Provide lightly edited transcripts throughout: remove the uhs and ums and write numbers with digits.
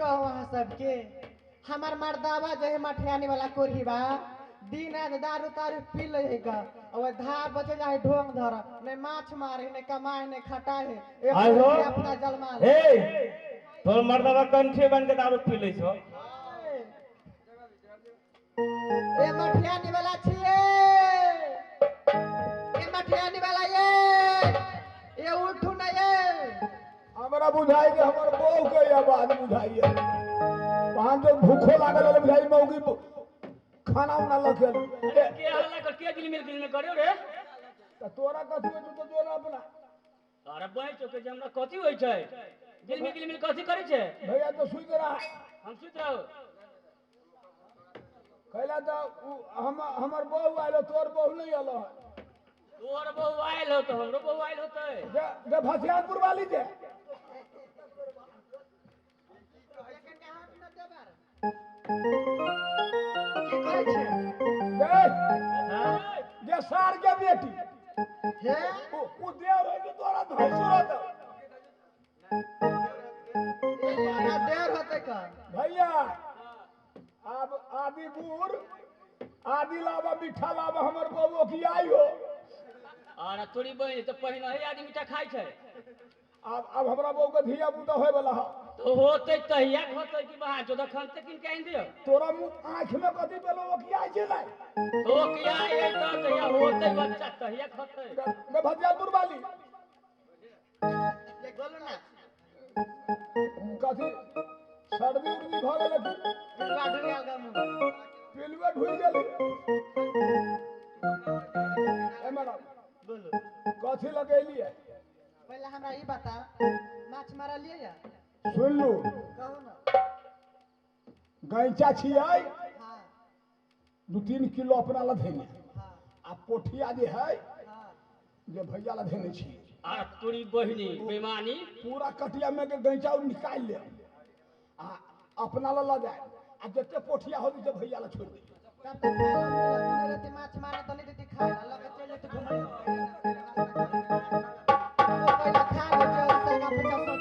कहू अहाँ सबके, हमार मर्दावा जो है मठियानी वाला कोरही बा, दिन रात दारू तारू पी ले है गा, और धार बचे जाए ढोंग धर, नहीं माछ मारे, नहीं कमाए, नहीं खटाए, एक अपना जलमा ले। ए तोर मर्दावा कंठे बन के दारू पी ले छो। ए मठियानी वाला छिए, ए मठियानी वाला ये उठू ना ये। हमरा बुझाई के हमर बहू के आवाज बुझाई है। वहां जो भूखो लागल है बुझाई मौगी खाना उना लखेल। के हल्ला कर के गिल मिल करियो रे? त तोरा कथि होइ छौ? तो जोरा अपना। अरे बहन चोके जे हमरा कथि होइ छै? गिल मिल कथि करै छै? भैया तो सुति रहा। हम सुति रहो। कहला त हम हमर बहू आयल, तोर बहू नहीं आयल। तोर बहू आयल हो तो हमरो बहू आयल होतै। जे भसियानपुर वाली जे की कहै छै? जे सार के बेटी हे उ देव रहे कि तोरा भैंसुर होतौ। ए देर होतै का भैया? अब आदि बूढ़ आदि लावा मीठा लावा हमर बहू की आई हो। अरे तोरी बहन तो पहिने ही आदमी मीठा खाइ छै। अब हमरा बहू के धिया पुता होय वाला है। तो होतै तहिया होतै कि बाहर जो दखन ते किन के आनि दियो। तोरा मुंह आंख में कथि पेलो ओ की आई छै नै? तो की आई त तहिया होतै बच्चा तहिया होतै। गे भजियापुर वाली ये बोलो ना कथि सर्दी उर्दी भ गेल की? पिलुआ ढुइ गेल गाम में। पिलुआ ढुइ गेल। ए मैडम बोलो कथि लगेलिए? पहले हमरा ई बता, माछ मारलिए या? सुन लू कहू ना। गैचा छियै। हां 2-3 किलो अपना ला धेने। हां आ पोठिया जे है हां जे भैया ला धेने छी। आ तोरी बहिनी बेमानी पूरा कटिया में के गैचा निकाल ले आ अपना ला ल जाए आ जते पोठिया होती से भैया ला छोड़ दे। तब तो खाए ला मिले रहती माछ मारे तो नहीं देती खाए ला, लगे चल जेते घुमाए। पहले खा ले चल सगा पचास सौ।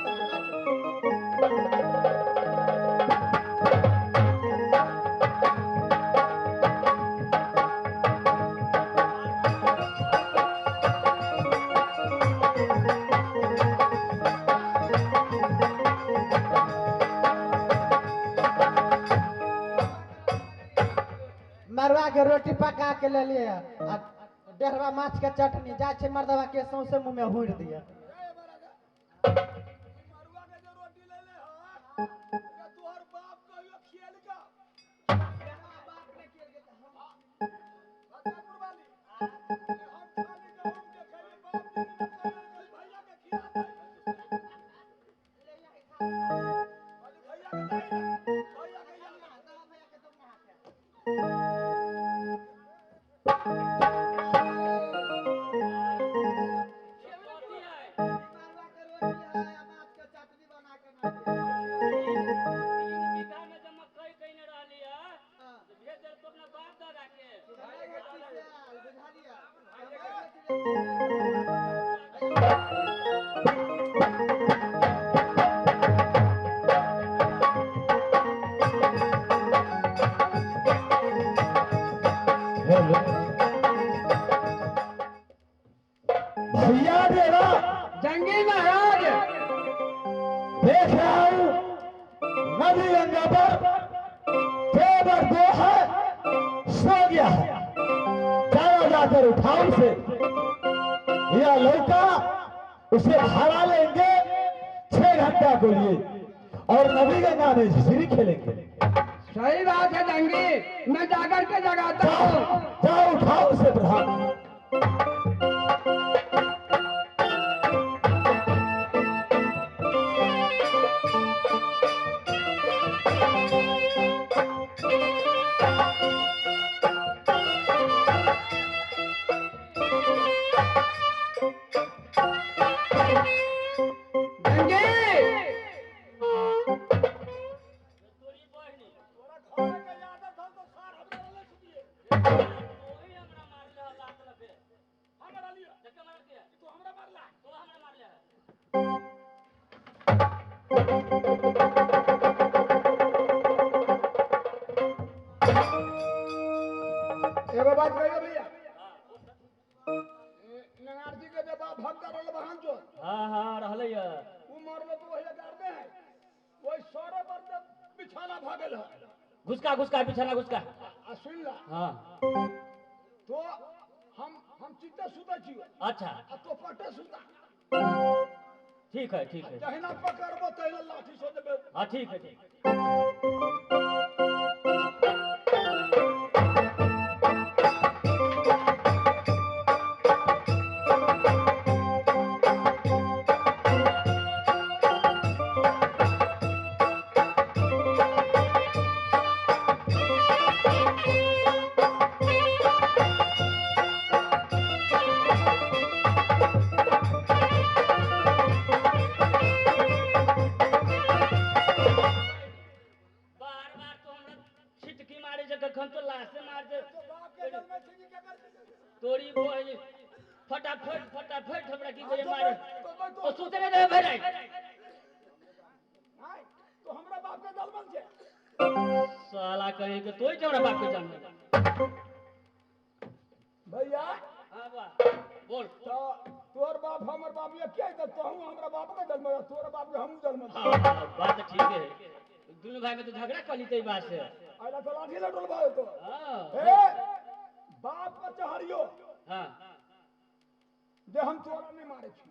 मरुआ के रोटी पका के ले लिए आ डेढ़वा माछ के चटनी जा छै मर्दवा के सौंसे मुंह में हुड़ दिया। मरुआ के जो रोटी ले ले ह तोहर बाप कहियो खियल का? बाप ने खियल के हम भजियापुर वाली हम खाली गहूम के खैले बाप दिन में खैले भैया के खिया दे। भैया के दे भैया के भैया के तुम ना हाथ। भैया डेरा जंगी महाराज देख रहा हूं नदी गंगा पर देवर दो है सो गया है। जाओ जाकर उठाओ उसे, यह लड़का उसे भाड़ा लेंगे 6 घंटा के लिए और नदी गंगा में झिझिरी खेलेंगे। सही बात है जंगी, मैं जाकर के जगाता हूँ। जाओ उठाओ उसे प्रधान। हमरा मारला। बात कहियो भैया नगारजी के जब बाप भक्त रहल बहन जो। हां हां रहलै है। उ मरलो तो वही कर दे है वही सरे पर तो बिछाना भागल है। घुसका घुसका बिछाना घुसका। आ सुन ला। हां तो हम चित्ते सुता छी। अच्छा आ तो पटे सुता। ठीक है ठीक है। जहिना पकड़बो तहिना लाठी सो देबे। हां ठीक है ठीक। तोरी बोल फटाफट फटाफट हमरा की करे मारे तो सुते नहीं देबे भाई। हां तो हमरा बाप के दलबल छे साला कहे के तोई हमरा बाप के जान भैया। हां बा बोल। तो तोर बाप हमर बाप ये के त तोहू हमरा बाप के दलबल तोर बाप के हमहू दलबल। हां बात ठीक है। दोनों भाई में तो झगड़ा कर लीते बात से। आइला तो लाठी लटल बा तो। हां ए बाप पर चढ़ियो। हां जे हम तोरा नहीं मारे छी।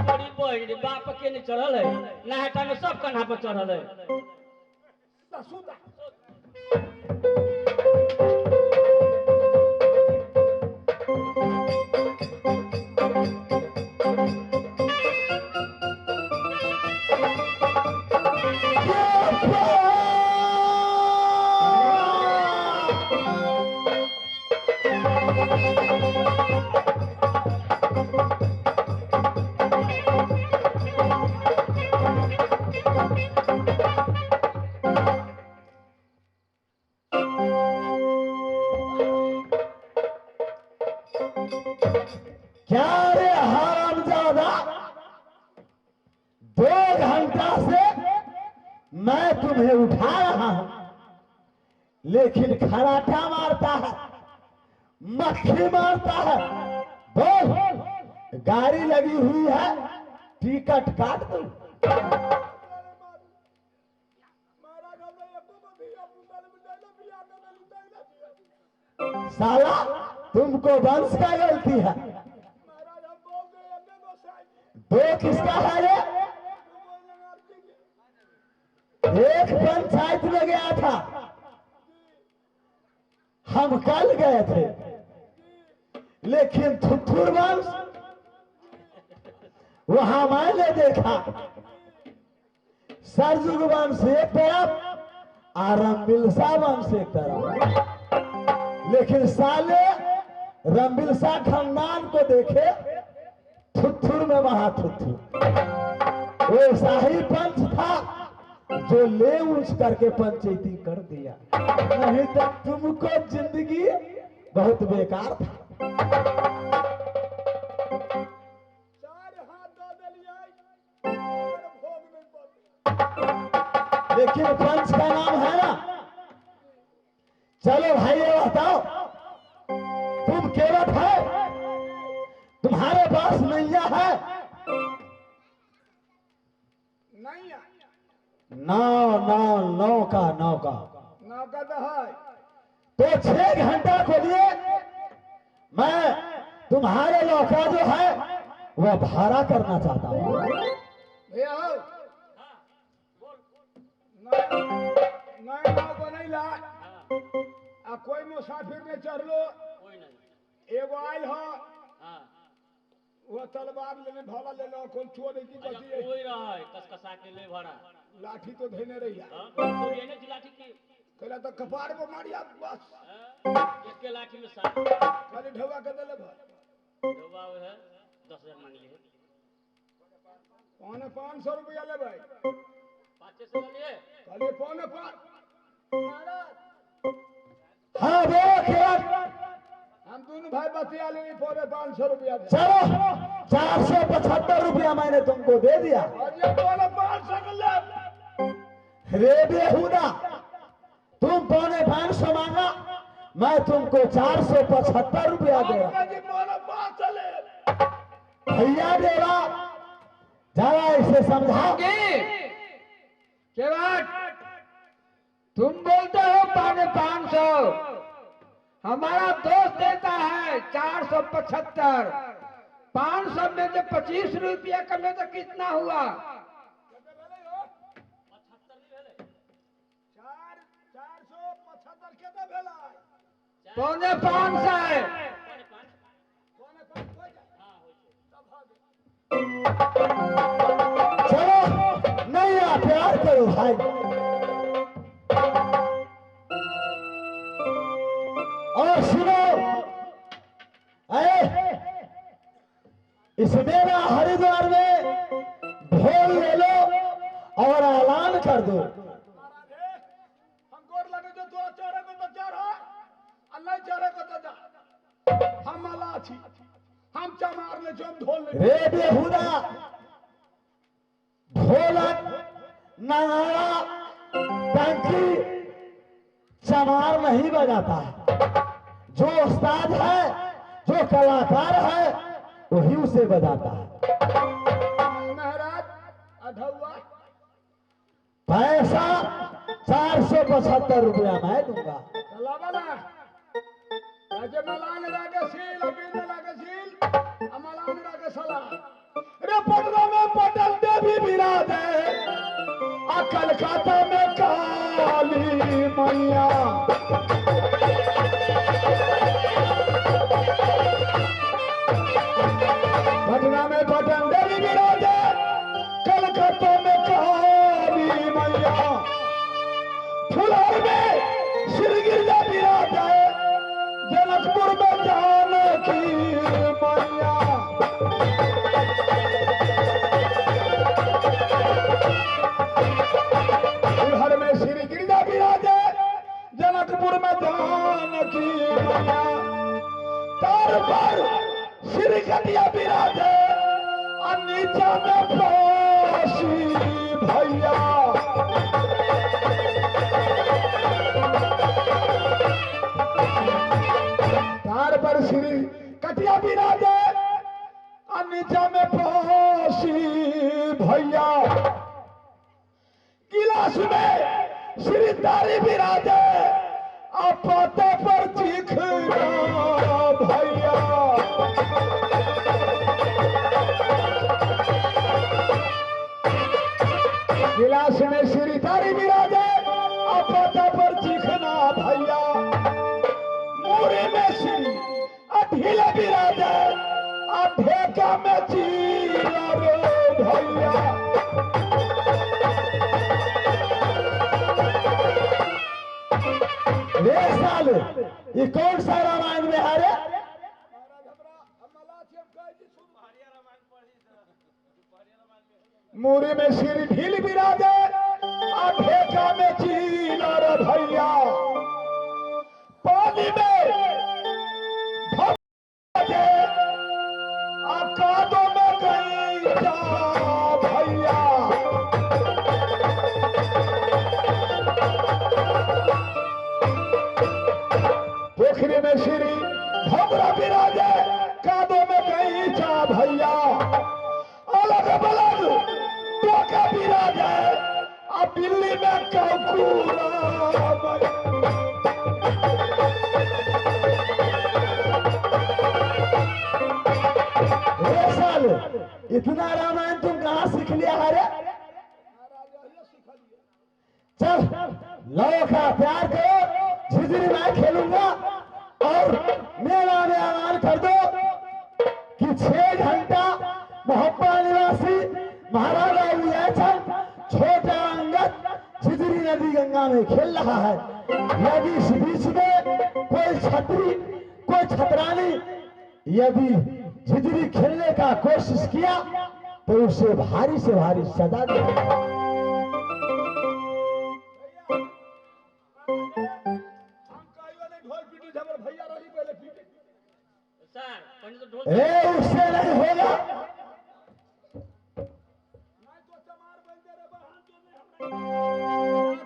तोरी बहिन बाप के नहीं चढ़ल है नहाटा में सब कन्हा पर चढ़ल है। सुता क्या रे हरामजादा, 2 घंटा से मैं तुम्हें उठा रहा हूं लेकिन खराटा मारता है, मक्खी मारता है। बोल, गाड़ी लगी हुई है, टिकट काट दो। साला तुमको वंश का गलती है। 2 किसका है रे? एक पंचायत में गया था, हम कल गए थे, लेकिन थुथुर वंश वहां मैंने देखा सरजुग वंश एक तरफ और रमबिलसा वंश एक तरफ, लेकिन साले रमबिलसा खानदान को देखे थुथुर में वहां थुथुर। वो शाही पंच था जो ले ऊंच करके पंचायती कर दिया, नहीं तो तुमको जिंदगी बहुत बेकार था। लेकिन पंच का नाम है ना। चलो भाई ये बताओ, तुम केवट है, तुम्हारे पास नैया है? नहीं। नौ नौ नौ का नौ का नौ का तो है। तो 6 घंटा को लिए मैं तुम्हारे नौका जो है वह भाड़ा करना चाहता हूँ। भैया नया नाव बनैला आ कोई मुसाफिर नहीं चढ़लो, एगो आयल हो वो तलवार लेने भाला ले लो, कौन चोर की कथी कोई रहा है कसकसा के ले भरा लाठी तो धैने रही है। हां तो ये लाठी की कहला तो कपार पर मारिया बस एक के लाठी में सात खाली ढवा के देले भर ढवा है 10,000 मांग लिए 475 रुपया ले भाई 500 लिए खाली 4.75 महाराज। हां बोलो केवट, हम दोनों भाई बतिया ले 475 रुपया। चलो 475 रुपया मैंने तुमको दे दिया। 475 ले रे बेहुदा, तुम 475 मांगा मैं तुमको 475 रुपया दे रहा। भैया देवा जरा इसे समझा। तुम बोलते हो 475, हमारा दोस्त देता है 475। 500 में से 25 रुपया कम है तो कितना हुआ? 475। चलो नहीं आप प्यार करो भाई। और सुनो, अरे इस मेला हरिद्वार में ढोल ले लो और ऐलान कर दो। हम गोर लगे जो तोरा चढ़े को तो चढ़, नहीं चढ़े को तो जा। हम मला छी, हम चमार ले हम ढोल ले। रे बेहुदा, ढोलक नगाड़ा टंकी चमार नहीं बजाता है। जो उस्ताद है, जो कलाकार है, वही उसे बजाता है। महाराज अधौआ पैसा 475 रुपया मैं दूंगा। रे पटना में पटल देवी विराजे, आ कलकत्ता में काली मैया। पटना में पटन देवी विराजे, कलकत्ता में काली मैया। फुलहर में श्री गिरजा विराजे, जनकपुर में जानकी मैया। फुलहर में श्री गिरजा विराजे, जनकपुर में जानकी मैया। तार पर श्री कटिया विराजे, और नीचा में फांसी भैया। तार पर श्री कटिया विराजे, और नीचा में फांसी भैया। गिलास में श्री तारी विराजे, और पाते पर चीखना भैया। गिलास में श्री तारी विराजे, और पाता पर चीखना भैया। मोरे में श्री अढीला विराजे, और ढेका में चीला रे भैया। रे साले, ये कौन सा रामायण में है रे? मोरे में श्री ढील विराजे, और ढेका में चीला रे भैया। पानी में भजे, और कादों में गई जा भैया। पोखरी में श्री भमरा विराजे, कादों में गई जा भैया। अलग बलग टोका विराजे, और दिल्ली में कौकूरा। रे साले, इतना रामायण तुम कहाँ सीख लिया है रे? चल लो का प्यार करो, झिझरी मैं खेलूंगा और मेला में ऐलान कर दो कि 6 घंटा मोहब्बा निवासी महाराजा उदयचंद छोटा अंगद झिझरी नदी गंगा में खेल रहा है। यदि इस बीच में कोई छत्री, कोई छतरानी यदि झिझरी खेलने का कोशिश किया तो उसे भारी से भारी सजा दी। ए उससे नहीं होगा।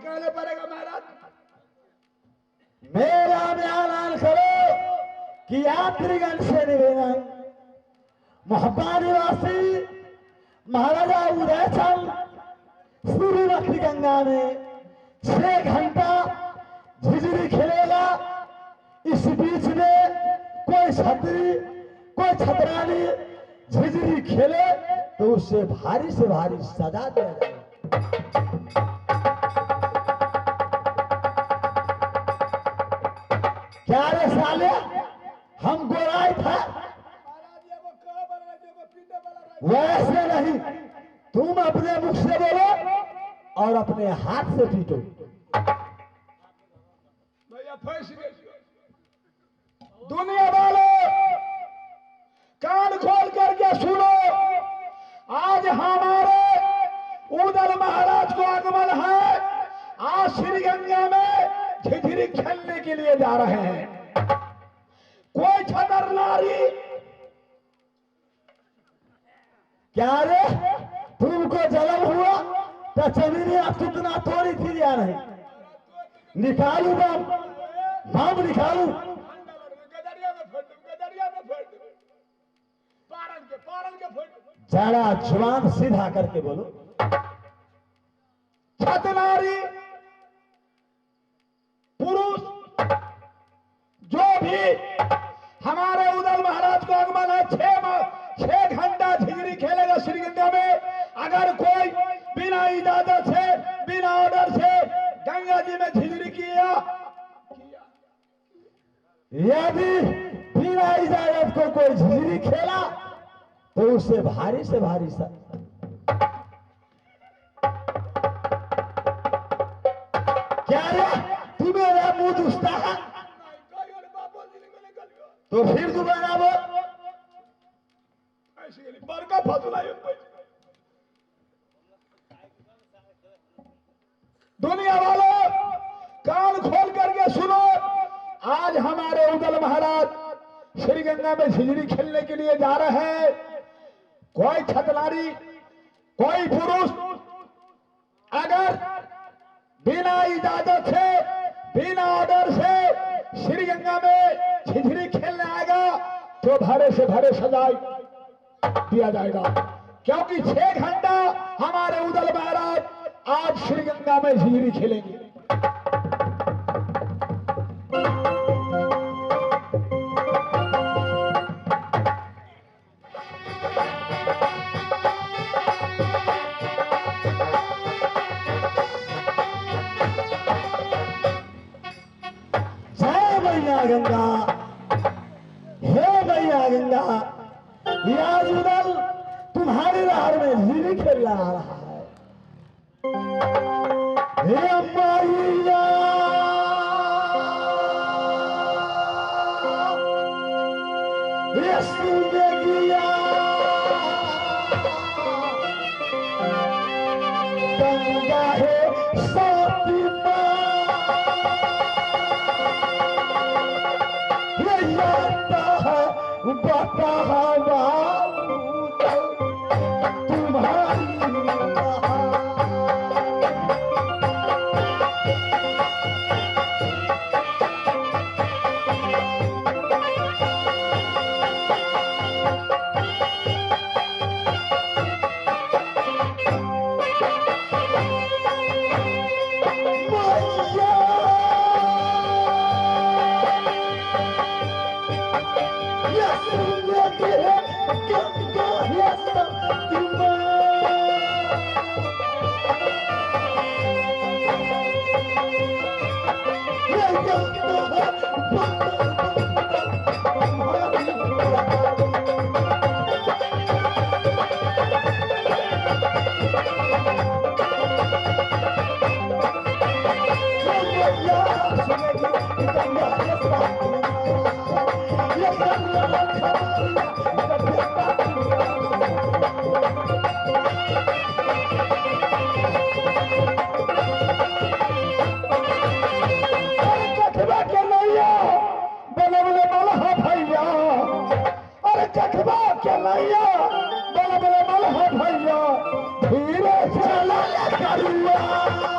कहने पड़ेगा महाराज। मेरा में आना कि यात्रीगण से निवेदन, मोहब्बा निवासी महाराजा उदयचंद सूर्यवती गंगा में 6 घंटा झिझरी खेलेगा। इस बीच में कोई छत्री कोई छतरानी झिझरी खेले तो उसे भारी से भारी सजा दिया जाएगा। क्या रे साले, हम गोराई था वैसे नहीं, तुम अपने मुख से बोलो और अपने हाथ से पीटो। भैया फंस गए। दुनिया वालों कान खोल करके सुनो, आज हमारे उदल महाराज को आगमन है। आज श्री गंगा में झिझरी खेलने के लिए जा रहे हैं। कोई छतर नारी, क्या रे तुमको जलन हुआ तो जमीन आप कितना तोड़ी थी या नहीं? निकालू बम, बम निकालू। जरा जुबान सीधा करके बोलो। छतनारी पुरुष जो भी हमारे उदल महाराज को आगमन है, 6 घंटा झिझरी खेलेगा श्री गंगा में। अगर कोई बिना इजाजत से बिना ऑर्डर से गंगा जी में झिझरी किया, यदि बिना इजाजत को कोई झिझरी खेला तो उसे भारी से भारी सजा। क्या रे तू मेरा मुंह दुस्ता है तो फिर दोबारा बोल। दुनिया वालों कान खोल करके सुनो, आज हमारे उदल महाराज श्री गंगा में झिझरी खेलने के लिए जा रहे हैं। कोई छतनारी कोई पुरुष अगर बिना इजाजत से बिना ऑर्डर से श्री गंगा में झिझरी खेलने आएगा तो भारे से भारे सजा दिया जाएगा, क्योंकि 6 घंटा हमारे उदल महाराज आज श्री गंगा में झिझरी खेलेंगे। जय मैया गंगा, हे मैया गंगा, आज उदल तुम्हारे राह में झिझरी खेलना आ रहा है। हे मैया ये सुनेगिया गंगा है साथी माँ, ये याता है बता हवा तुम्हारी। भैया धीरे चला करुआ।